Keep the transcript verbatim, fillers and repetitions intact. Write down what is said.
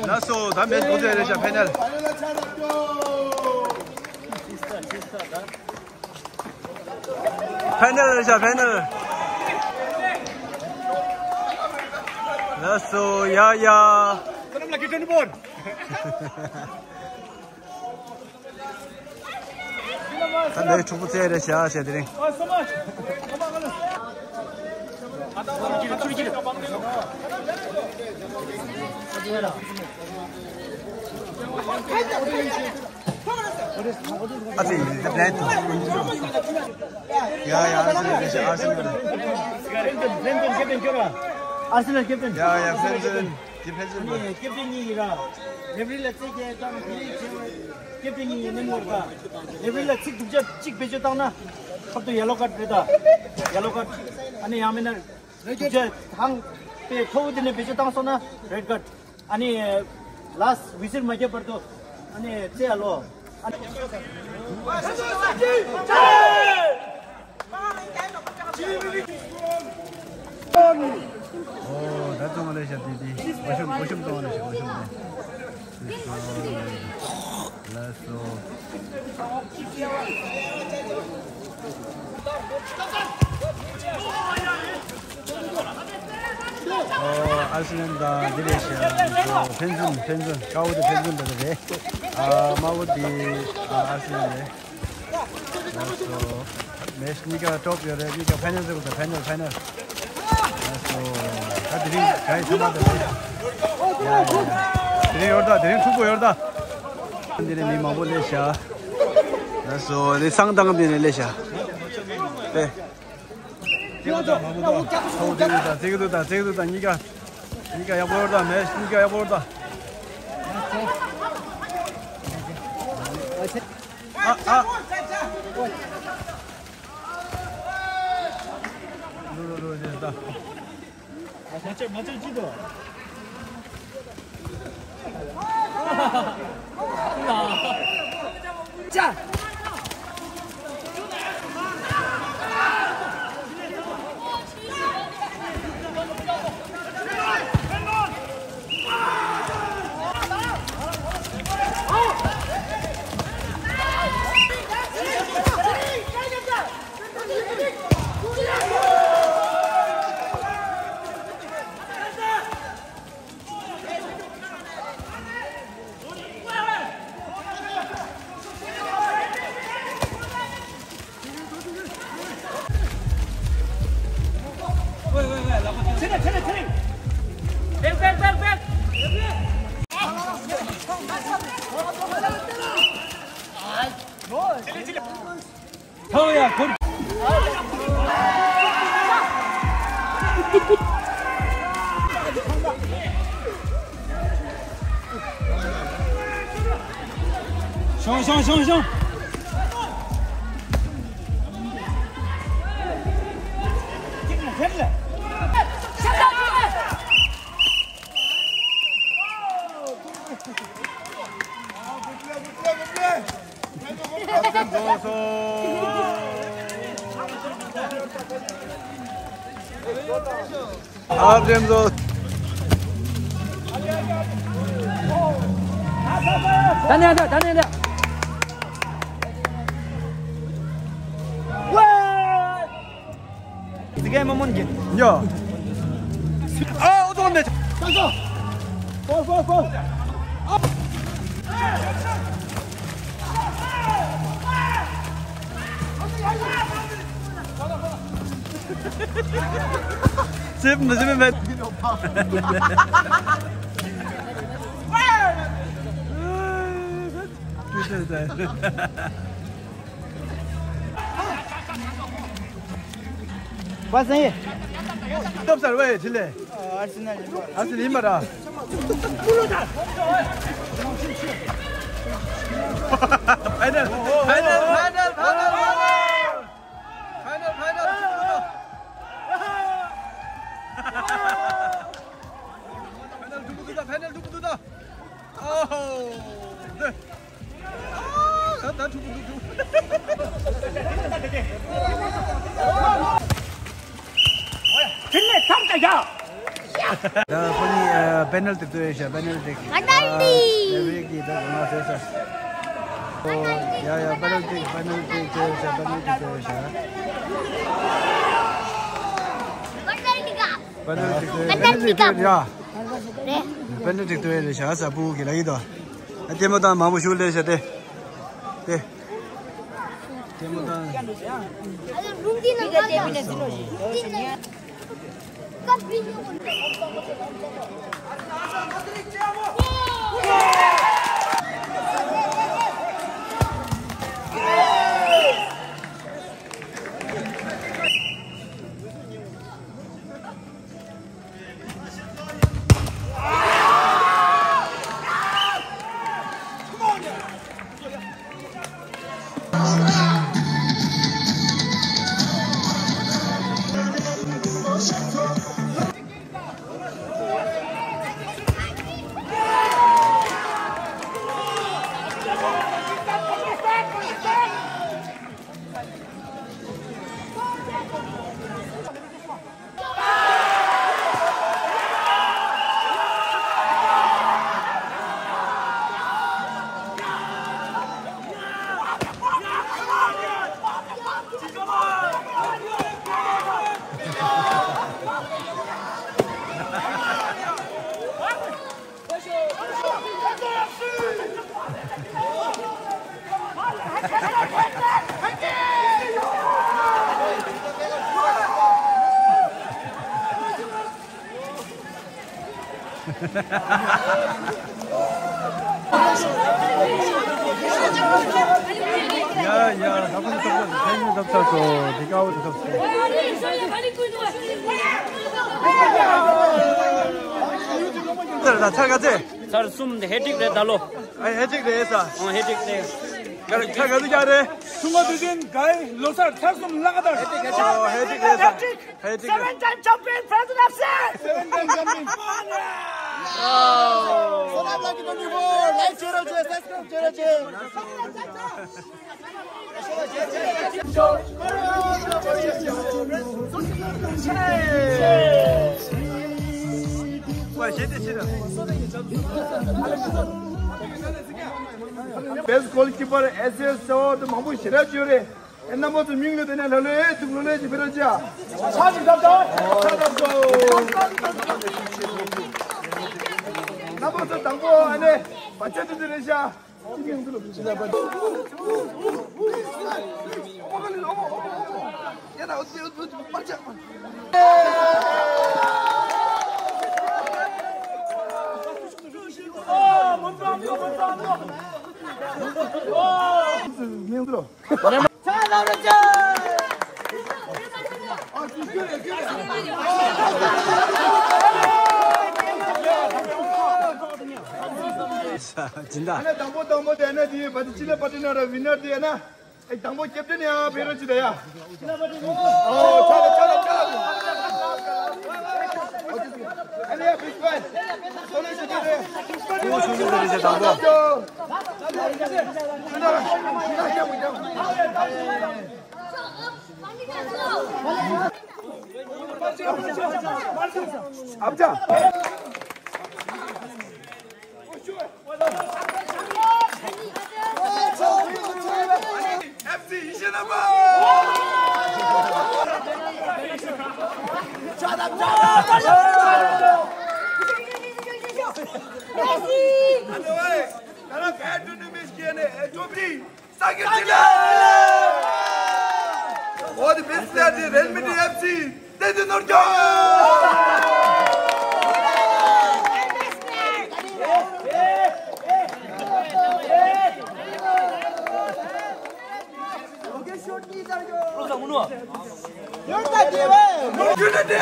ལགས་སོ། ད་མེ་སྤུ་ཚེ་རེ་ཤ་ཕེ་ནལ། ཕེ་ནལ་རེ་ཤ་ཕེ་ནལ། ལགས་སོ། ཡ་ཡ། ད་ལོའི་ཕྲུ་གུ་བཙལ་རེ་བྱ་བྱས་དེ་རིང་། ཨ་ཙི་ཡིན་ད་བྲལ་འདུག་ཡ་ཡ། ཨར་སེ་ནལ་རེད་ཤག་ཨར་སེ་ནལ་རེད། ཨར་སེ་ནལ་ཁེབ་ཏན་ཁྱོད་རང་། ཨར་སེ་ནལ་ཁེབ་ཏན། ཡ་ཡ། ཕན་ཚུན་དེ་ཕན་ཚུན་པ། ཁེབ་ཏན་གཉིས་ཡིན་ར། རེ་ཕི་རི་ལ་རྩེད་རྒྱག་དང་དེ་རིང་བྱས་པ་ཁེབ་ཏན་གཉིས་ཡིན་ནི་མོར་ད། རེ་ཕི་རི་ལ་ཚིག་སྡུག་ཅག་གཅིག་བེད་སྤྱོད་བཏང་ན་ཁབ་ཏུ་ཡེ་ལོ་ཀཱཌ་རེད་ད། ཡེ་ལོ་ཀཱཌ། ཨ་ནི་ཡང་མིན་ན་སྡུག་ཅག་ཐང་པའི་ཁོ་བོ་དེ་ནས་བེད་སྤྱོད་བཏང་སོང་ན་རེཌ་ཀཱཌ། ཨ་ནི་ལཱསྚ་ཝི་སིལ་མ་བརྒྱབ་བར་དུ་ཨ་ནི་རྩེ་ཡ་ལོ། ཨ་ནི། ཨོ་ད་ཙོང་ལེ་ཤ་དེ་དེ། འོ་ཤམ་འོ་ཤམ་ཙོང་ལེ་ཤ། འོ་ཤམ་དེ། ལགས་སོ། ཨོ་ཨར་སེ་ནལ་དང་འདི་རེད་ཤག་ཕན་ཚུན་ཕན་ཚུན་དཀར་པོ་དེ་ཕན་ཚུན་འདྲ་རེད། ཨ་དམར་པོ་དེ་ཨ་ཨར་སེ་ནལ་རེད། ལགས་སོ། མེ་ཤི་གཉིས་ཀ་ཊོབ་ཡོད་རེད། གཉིས་ཀ་ཕའི་ནལ་ཟེར་དགོས་ད། ཕའི་ནལ་ཕའི་ནལ། ལགས་སོ། ད་དེ་རིང་ག་ཡི་ཚང་མ་ད་རེད། དེ་རིང་ཡོད་ད། དེ་རིང་ཕྲུ་གུ་ཡོད་ད། འདི་ནས་མི་མང་པོ་སླེབས་ཤག་ལགས་སོ། འདི་སང་ཏང་འདི་ནས་སླེབས་ཤག་པེ། ཚིག་འདུག་ད་ཚིག་འདུག་ད་ཚིག་འདུག་ད། གཉིས་ཀ་གཉིས་ཀ་ཡག་པོ་ཡོད་ད། མེ་ཤི་གཉིས་ཀ་ཡག་པོ་ཡོད་ད། ཨ་ཨ། ལོ་ལོ་ལོ་ལོ་ད། མ་ཆག་མ་ཆག་ཅི་འདུག་ཅ། ཨ་བྲེམ་བཟོ། ད་ནས་ད་ད་ནས་ད། ཟི་གའི་མ་མོན་གྱི། ཡ། ཨ་ཨོ་ཙོང་ནས། ད་ཙོ། ཕོ་ཕོ་ཕོ། སེབ་མི་སེབ་མེད། པ་སེ། སྟོབས་གསར་བའི་ཁྲི་ལས། ཨར་སི་ནལ་ཡིན་པ། ཨར་སི་ནལ་ཡིན་པ་ར། ཕའི་ནལ། ཕའི་ནལ། ཕའི་ནལ། ཕའི་ནལ། ཕའི་ནལ། ཕའི་ནལ། ཕའི་ནལ་འགྲུབ་ཀྱི་འདུག་ད། ཕའི་ནལ་འགྲུབ་ཀྱི་འདུག་ད། ཨོ་ཧོ། ད་ད་ཐུག་ཐུག་ཐུག། ད་ཁོ་གཉིས་པེ་ནལ་ཏི་ཏོ་ཡོད་ཤག་པེ་ནལ་ཏི། པེ་ནལ་ཏི། རེ་ཕི་རི་གིས་ད་ག་ང་ཟེར་ས། ཨོ་ཡ་ཡ་པེ་ནལ་ཏི་པེ་ནལ་ཏི་ཏོ་ཡོད་ཤག་པེ་ནལ་ཏི་ཏོ་ཡོད་ཤག་པེ་ནལ་ཏི་ཏོ་ཡོད། པེ་ནལ་ཏི་ཏོ་ཡོད་ཡ། པེ་ནལ་ཏི་ཏོ་ཡོད་ཤག་ས་ཕྲུ་གུ་གི་ལ་ཡི་དོ། ཨ་ལྟད་མོ་དང་མང་པོ་ཞུ་ལས་ཤག་ཏེ། ཏེ། ལྟད་མོ་དང་། ཡ་ཡ་ད་ཕན་ཐོགས་ཐེངས་ཐོབ་ཚར་སོང་། འདི་ཀ་བོ་ཐོབ་སོང་། ཚར་ད་ཚར་ག་ཚད། ཚར་གསུམ་དེ་ཧེ་ཊིག་རེད་ད་ལོ། ཨ་ཧེ་ཊིག་རེད་ས། ཨོ་ཧེ་ཊིག་རེད། ཚར་ག་ཚོད་རྒྱག་རེད། ཆུང་བ་དུས་ཆེན་གའི་ལོ་གསར་ཚར་གསུམ་ལག་བསྟར། ཨོ་ཧེ་ཊིག་རེད་ས། ཧེ་ཊིག་རེད། Seven time champion President of Six. Seven time champion. Wow. Sonam Lucky twenty-four. Like share share subscribe share share. Best goalkeeper S S Sawa དུ་མང་པོ་ཞེ་དྲག་བྱོས་རེད། ཨེ་རྣམ་པ་ཚོ་མིང་ལ་བསྟན་ནས་ལྷ་ལོས་ཐུགས་ལོ་ལོས་ཀྱི་ཕེ་ར་ཅི་ཨ། ཤ་ཅིག་བཏབ་དང་། ཤ་བཏབ་དང་། རྣམ་པ་ཚོ་དང་པོ་ཨ་ནེ་བ་ཅ་ཏུ་ཏུ་རེད་ཤག་སྦྱིན་བདག་ཨ་ནེ་དང་པོ་དང་པོ་དེ་ཨ་ནེ་དེ་བ་ཏི་ཅི་ལ་པ་ཏི་ན་ར་ཝི་ནར་དེ་ཨ་ན། ཨེ་དང་པོ་ཀེབ་ཏན་ཡ་ཕེ་རོ་ཅི་ད་ཡ། ཨོ་ཆ་ལ་ཆ་ལ་ཆ་ལ། ཨ་ནེ་ཡ་ཕི་ཁོ་ཨེ། སོ་ལེ་ཅི་ད་རེ། ཨོ་ཆུ་ཆུ་ད་རེ་ཆ་དང་པོ། ཨབ་ཅག་ཨེཕ་སི་ཡེ་ཤེས་རྣམ་པ། ཨ་ནེ་ཝེ། ད་ར་ཕེ་ཏུ་ནུ་མི་སྐྱེ་ནས་ཨེ་ཅོ་པི། All the best player, the Real Madrid F C, Tezin Nurjo! Unity!